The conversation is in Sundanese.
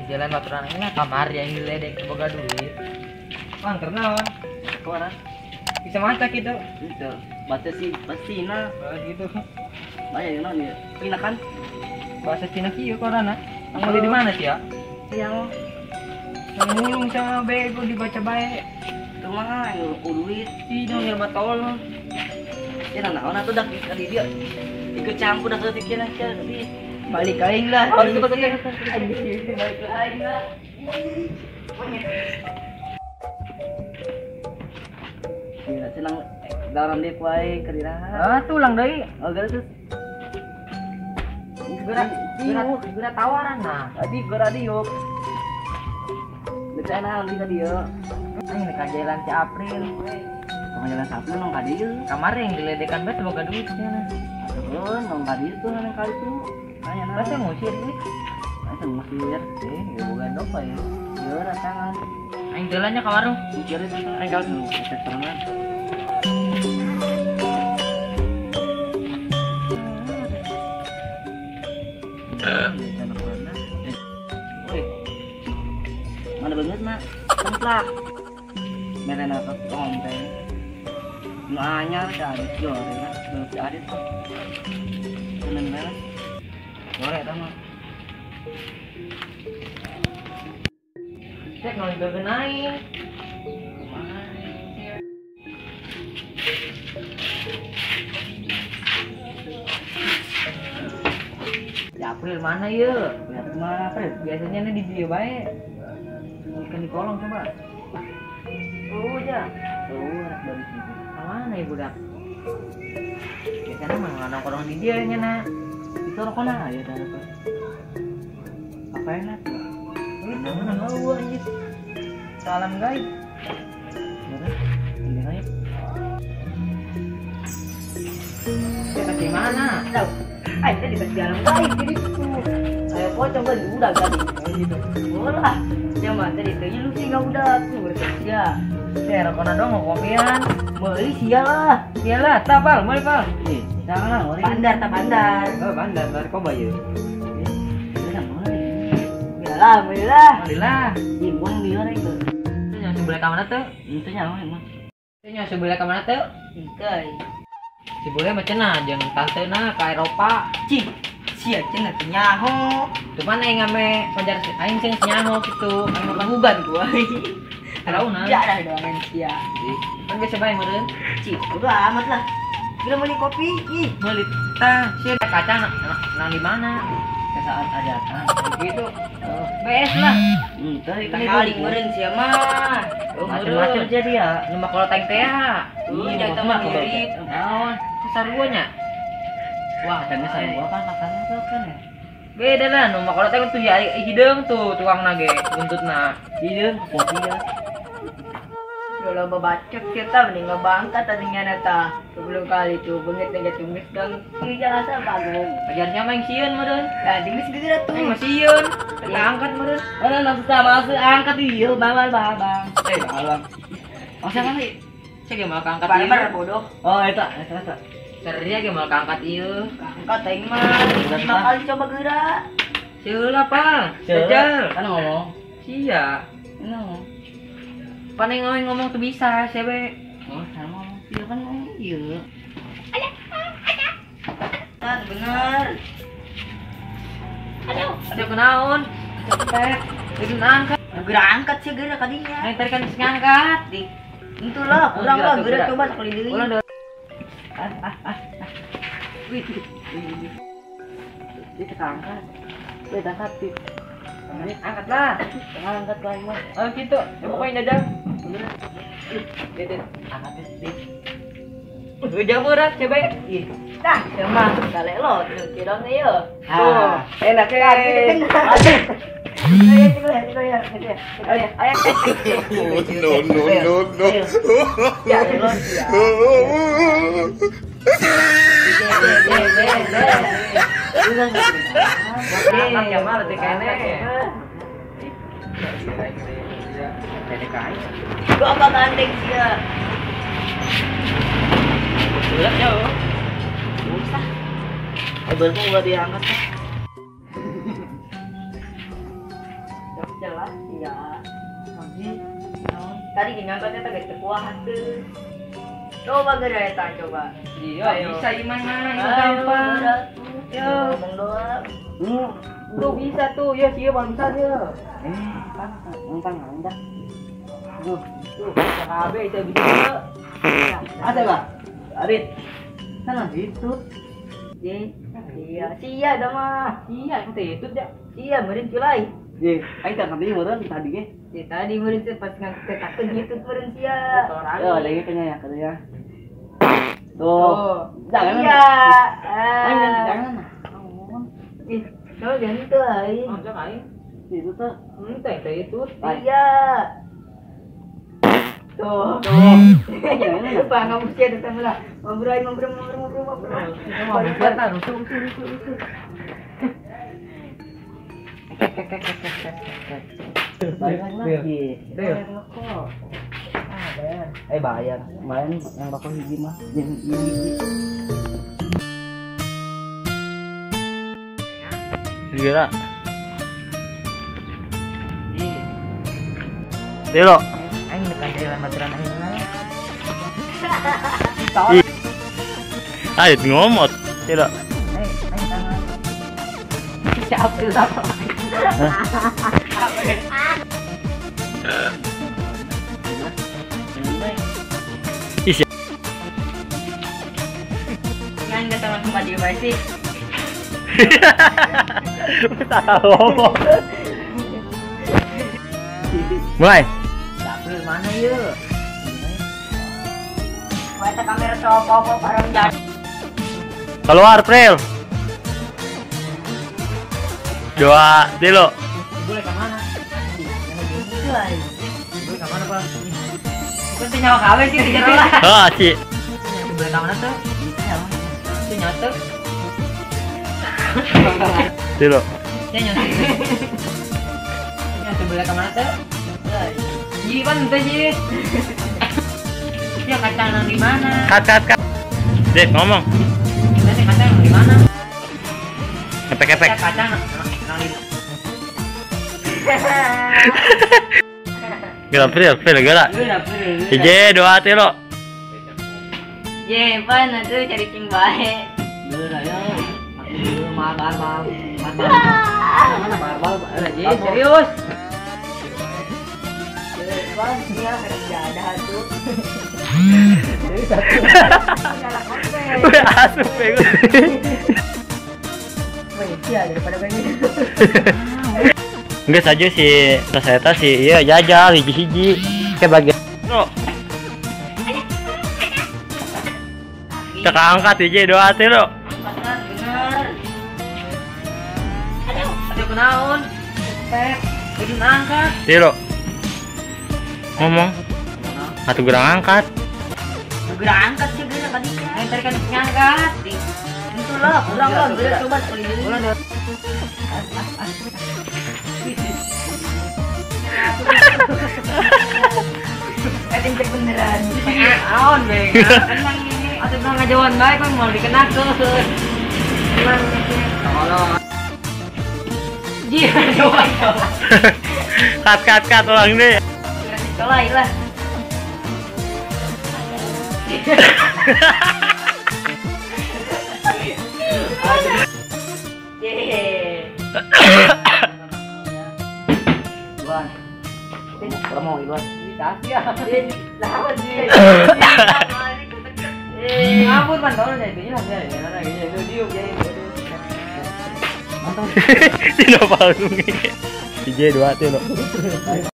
Jalan baturan aing lah kamar yang diledek boga duit. Wah, kenaon? Koran. Bisa maca gitu. Gitu. Baca sih bahasa Cina. Oh, gitu. Banyak yang naon ya. Cina kan? Bahasa Cina kieu korana. Beli di mana sih ya? Iya. Yang mulung sama bego dibaca bae. Itu mah duit. Ih, dong jelema tolol. Ya naon atuh dak ka di dieu. Ikut campur dah ke pikiran sia tapi balik aing lah. Oh, itu betul. Balik aing lah. Gila senang dalam di kuai kedirahan. Ah, tulang deui. Oh, geus terus. Geura tawaran nah. Tadi geura diuk. Beca naon di ka dieu? Aing ka jalan si April. Ka jalan si April nong ka dieu. Kamari yang diledekan bae boga duit cenah. Atuh nong ka dieu tuh nang kali tuh. Aya naon? Masa ngusir duit? Masa ngusir? Eh, boga dopa ya. Geura tangan. Aing jalannya ka warung. Mikirin aing ka warung. Teman. Mana banget mak, templak. Merena ke tompeng. Nu anyar si Adit gore lah, belum si Adit tuh. Kenen banget. Gore tah mah. Cek nol digegenain. Ya April mana ye? Ya mana April? Biasanya nih di dia bae. Ikan di kolong coba. Oh ya. Oh, anak baru gitu. Mana ya budak? Biasanya mah nongkrong di dia nya na. Itu rokona ya dah apa? Apa enak? Mana mau anjir. Salam guys. Mana? Ini aja. Kita di mana? Tahu. Ayo tadi di jalan baik jadi tuh. Ayo pocong kan udah tadi. Gitu. Bola. Ya mah tadi tuh lu sih enggak udah tuh berkerja. Saya rokona dong mau kopian. Beli sialah. Sialah, tapal, meuli pal. Ih, jangan lah, bandar ta bandar. Oh, bandar, bandar kok bayu. Belilah, belilah. Belilah. Ih, buang biar itu. Itu yang sebelah ka mana tuh? Itu nyawa emang. Itu yang sebelah ka mana tuh? Engke. Si boleh mah cenah jeung tante na ka Eropa. Cih, sia cenah teu nyaho. Cuman aing ame pajar aing sing nyaho kitu. Aing mah bukan gua. Tahu Ya dah doangan sia. Kan geus bae meureun. Cih, udah amat lah. Bila meuli kopi, ih, meuli tah sia kacang nang di mana? Ke saat hajatan. Gitu. BS lah. Tadi kali meureun sia mah. Macem-macem jadi ya. Nu mah kalau teh teh. Iya, mah mirip. Naon? Sarua nya. Wah, kan sarua kan makannya tuh kan ya. Beda lah, nu mah kalau teh tuh ya hideung tuh tukang nage buntutna. Hideung kopi ya. Kalau bacot kita mending ngebangkat tadinya nata. Sebelum kali tuh benget nggak tumis dong. Iya rasa bagus. Ajarnya mah yang sieun meureun. Ya dimis gitu dah tuh. Yang sieun. Kita angkat meureun. Mana langsung sama masuk angkat iya bang bang bang. Eh bang. Oh siapa sih? Saya ge mal angkat ieu. Barbar bodoh. Oh eta eta eta. Seria ge mal angkat ieu. Angkat aing mah. Lima kali coba geura. Sieun apa? Jajal. Kan ngomong. Sia. Ngomong. Paling ngomong tuh bisa, cewek. Oh, sama. Iya kan ngomong iya. Kan bener. Aduh, aduh kenaon. Cepet. Itu ngangkat. Geura angkat sih geura kadinya. Nah, tadi kan geus ngangkat. Di. Itu lah, kurang lah geura coba sekali deui. Ulang. Ah ah ah. Wih. Itu angkat. Wih, angkat. Angkat lah. Angkat lah mah. Oh gitu. Ya pokoknya dadang. Bener. Dede. Angkat deh. Udah berat coba. Ih. Tah, sama kale lo kira yo. Tuh, enak ya. Ayo, ayo, No, no, no, no. Ya, lo ya. Angkat ya mah lebih kene. Gua apa gandeng sia. Berat ya. Usah. Baru gua diangkat. Jelas ya. Tadi ngangkatnya teh geus teu kuat teu. Coba geura eta coba. Iya, bisa gimana? Itu gampang. Yo, ngomong doang. Tuh bisa tuh, ya sih bang bisa dia. Ngentang ngentang. Tuh, tuh KB itu bisa. Ada bang? Arit. Sana gitu. Iya, sia dah mah. Iya, itu itu dah. Iya, meureun culai. Ye, aing teh ngerti meureun tadi ge. Ya tadi meureun teh pas ngangkat gitu meureun sia. Yo, lagi kayaknya ya katanya. Tuh. Jangan. Iya. Jangan. Ih, kalau jangan tuh aing. Oh, jangan aing. Itu tuh. Entah itu. Iya. Tuh. Lupa kamu sia datang lah. Ngobrol. Rusuh. Bayar lagi. Bayar. Bayar. Kemarin yang rokok hiji mah. Hiji. Gila. Tilo. Aing dekat jalan baturan aing mah. Ayo ngomot. Tilo. Aing tangan. Siapa apa? Ih. Yang datang langsung maju bae sih. Tahu. Mulai. Dapur mana yuk? Mata kamera cowok-cowok bareng jas. Keluar, Pril. Dua, tilo. Boleh ke mana? Boleh ke mana, Bang? Bukan teh nyawa kawe sih di jero lah. Oh, sih. Boleh ke mana tuh? Itu nyoto. Tilo. Ya nyoto. Nyoto boleh ke mana tuh? Ji, pan teh ji. Ya kacang nang di mana? Kat. Dek ngomong. Nanti kacang nang di mana? Epek-epek. Ya, kacang nang di. Gerak Pril, gerak. Hiji, dua, tilo. Ye, pan atuh cari cing bae. Geura ya. Mal. Mana barbal? Ji, serius. Pan, iya kerja ada tuh. Udah asup bego. Iya daripada begini. Enggak saja si tas si iya jajal hiji-hiji kayak bagian. Bro. Kita angkat hiji dua tilo. Bener. Aduh kunaon? Cepet. Kudu angkat. Tilo. Ngomong. Atuh gerang angkat. Gerak angkat sih gerak tadi. Yang tadi kan ngangkat. Itu lah, kurang lah, gerak coba sekali dulu. Cek beneran. Aon beng. Tenang ini. Atuh bilang ngajauhan bae kan mau dikenakeun. Tenang ini. Tolong. Ji, ngajauhan. Kat ulang deh. Colai lah. Yeay. Iwan. Mau Iwan. Ya. Ngabur pan tolong ya itu lah ya. Itu diuk ya. Tidak palsu. 3 2 3.